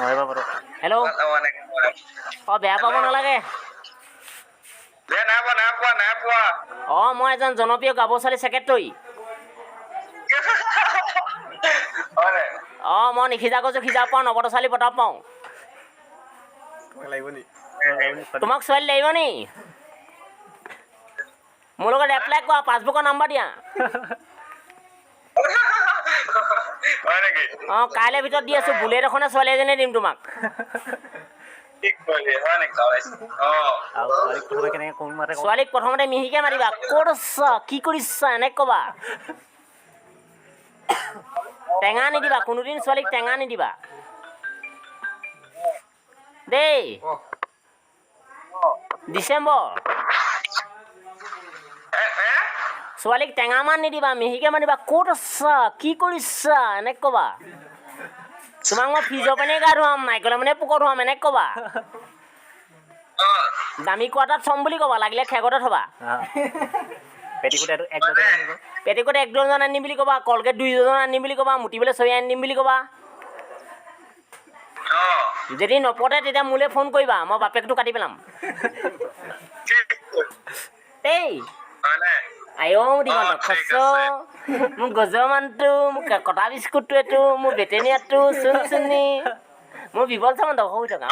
নহ'ব বাৰু। হেল্ল'। অঁ, বেয়া পাব নালাগে। দে, নাই পোৱা, নাই পোৱা, নাই পোৱা। অঁ, মই এজন জনপ্ৰিয় গাভৰু ছোৱালী ছেক্ৰেটৰী। হয়। অঁ, মই নিসিজা গছো সিজাব পাৰোঁ, নৱত ছোৱালী পতাব পাৰোঁ। তোমাক লাগিব নি? তোমাক ছোৱালী লাগিব নি? মোৰ লগত এপ্লাই কৰা, পাছবুকৰ নাম্বাৰ দিয়া। হয় নেকি? অঁ, কাইলৈ ভিতৰত দি আছোঁ, বুলেট এখনে ছোৱালী এজনীয়ে দিম তোমাক। কি কৰিলি, হয় নেকি? অঁ। আৰু ছোৱালীক প্ৰথমে কেনেকৈ কোন মাতে কওঁ? ছোৱালীক প্ৰথমতে মিহিকে মাতিবা, ক'ত আছা, কি কৰিছা, এনেক ক'বা। টেঙা নিদিবা কোনোদিন, ছোৱালীক টেঙা নিদিবা দেই। ডিচেম্বৰ। এ এ। ছোৱালীক টেঙা মান নিদিবা, মিহিকে মাতিবা, ক'ত আছা, কি কৰিছা, এনেক ক'বা। তোমাক মই ফ্ৰিজৰ পানীয়ে গা ধুৱাম, নাৰিকলৰ পানীয়ে পোক ধুৱাম, এনেক ক'বা। দামী কোৱাৰ্টাৰত থ'ম বুলি ক'বা, লাগিলে খেগতে থ'বা। পেটিকোট এইটো এক ডজন আনিব। পেটিকোট এক ডজন আনিম বুলি ক'বা, কলগেট 2 ডজন আনিম বুলি ক'বা, মুতিবলৈ চৰি আনি দিম বুলি ক'বা। যদি নপতে, তেতিয়া মোলৈ ফোন কৰিবা, মই বাপেকটো কাটি পেলাম দেই। হয়নে? আইঅ দিগন্ত। অ, ঠিক খচ। আছে। মোৰ গজৰ মানটো, মোৰ কটা বিস্কুটটো এইটো, মোৰ বেটেনীয়াটো, চুন চুনি, মোৰ বিবল চামন্ত হৈ থকা।